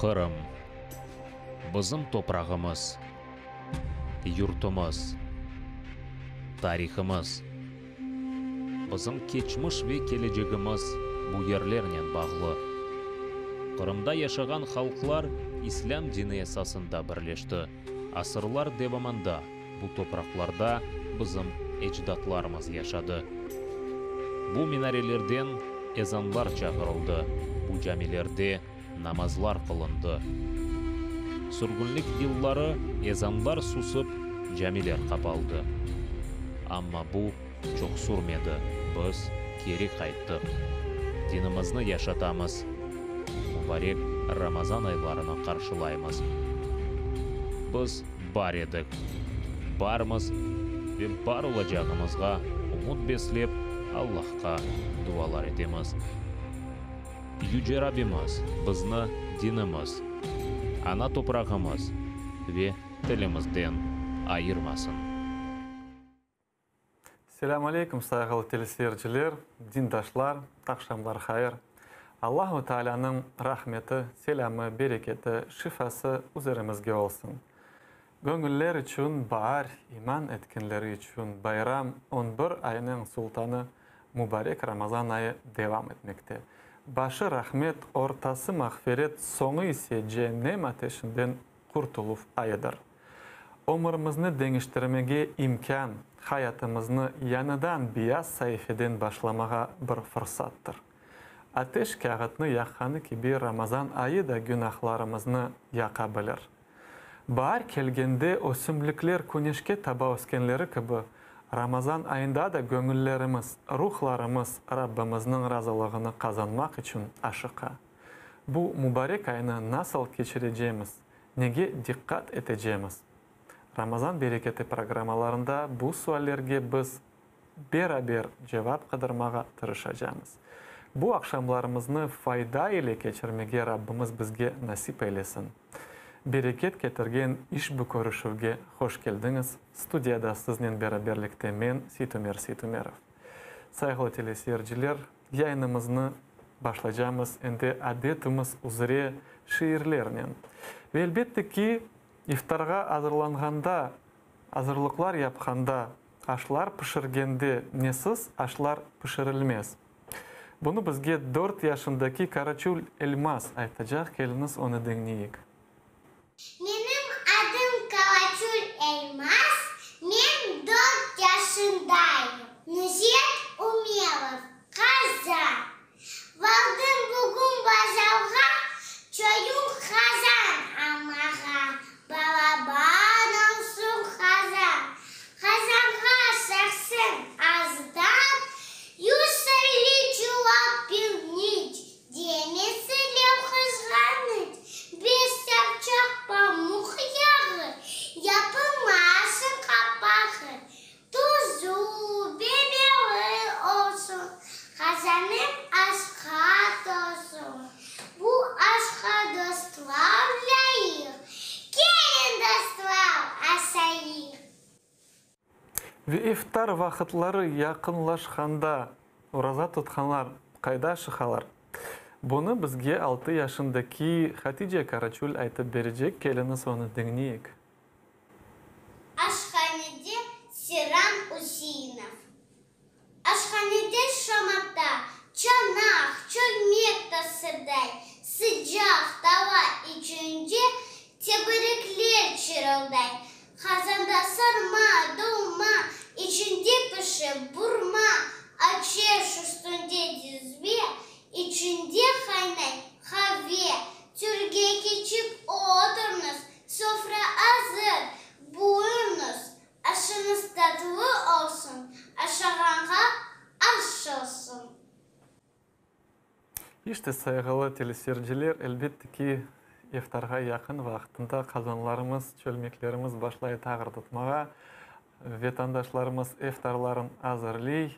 Qırım. Bizim toprağımız, yurtumız, tarihımız. Bizim keçmiş ve kelecegimiz bu yerlernen bağlı. Qırımda yaşağan halqlar İslâm dini esasında birleşti. Asırlar devamında bu topraqlarda bizim ecdatlarımız yaşadı. Bu minarelerden ezanlar çağırıldı, bu camilerde namazlar qılındı. Sürgünlik yılları ezanlar susıp, camiler qapaldı. Amma bu çoq sürmedi, biz keri qayttıq. Dinimizni yaşatamız, mubarek Ramazan aylarını qarşılaymız. Biz bar edik, barmız ve bar olacağımızğa ümüt beslep, Allahqa dualar etemiz. Yüce Rabbimiz bizni dinimiz, ana toprağımız ve tilimizden ayırmasın. Selâm aleyküm, sayğılı teleseyirciler, dindaşlar, aqşamlar hayır. Allahu Taalânıñ rahmeti, selâmı, bereketi, şifası üzerimizge olsun. Göñüller içün baar, iman etkenleri içün bayram, on bir aynıñ sultanı mubarek Ramazan ayı devam etmekte. Başı rahmet, ortası mağfiret, soñu ise ceennem ateşinden qurtuluv ayıdır. Ömürimizni deñiştirmege imkân, hayatımıznı yañıdan beyaz saifeden başlamağa bir fırsattır. Ateş kâğıtnı yaqqanı kibi Ramazan ayı da günahlarımıznı yaqa bilir. Baar kelgende ösümlikler küneşke taba öskenleri kibi, Ramazan ayında da göñüllerimiz, ruhlarımız Rabbimizniñ razılığını qazanmaq içün aşıqa. Bu mubarek aynı nasıl keçirecemiz, nege diqqat etecemiz? Ramazan bereketi programmalarında bu suallerge biz beraber cevap qıdırmağa tırışacamız. Bu aqşamlarımıznı fayda ile keçirmege Rabbimiz bizge nasip eylesin. Bereket ketirgen işbu körüşüvge hoş keldiñiz. Studiyada siznen beraberlikte men, Seytumer Seytumerov. Sayğılı teleseyirciler, yayınımıznı başlaycamız endi adetimiz üzre şiirlernen. Ve elbette ki, iftarğa azırlanğanda, azırlıqlar yapqanda, aşlar pişirgende nesiz aşlar pişirilmez. Bunı bizge dört yaşındaki Karaçül Elmaz aytacaq, keliñiz onı diñleyik. Menim adım Karaçül Elmaz, men dört yaşındayım. Nuzet Umerov, Qazan. Bardım bugün bazarğa, çoyun qazan almağa. Balaban olsun qazan, qazanğa sarsın azdan 150 çuval pirniç, demeseler qızğanıç, beş tapçaq pamuq yağı, yapılmasın qapağı. Tuzu, biberi olsun, qazanım aşqa tolsun. Bu aşqa dostlar lâyıq, keliñ, dostlar, aşayıq! Ve iftar vaqıtları yaqınlaşqanda oraza tutqanlar qayda aşıqalar? Bunı bizge altı yaşındaki Hatice Karaçül aytıp berecek, keliñiz onı diñleyik. Aşhanede Seyran Üseinov. Aşhanede şamata, çanaq, çölmek tasırday, sıcaq tava içinde teberekler çırılday, qazanda sarma, dolma, içinde pişe burma, ateş üstünde cezve, içinde qaynay qave, törge keçip oturıñız, Sofra azır, buyurıñız, aşıñız tatlı olsun, aşağanğa aş olsun. İşte, sayğılı teleseyirciler, elbette ki, iftarğa yaqın vaqtında qazanlarımız, çölmeklerimiz başlay tağır tutmağa, vetandaşlarımız iftarların azırley.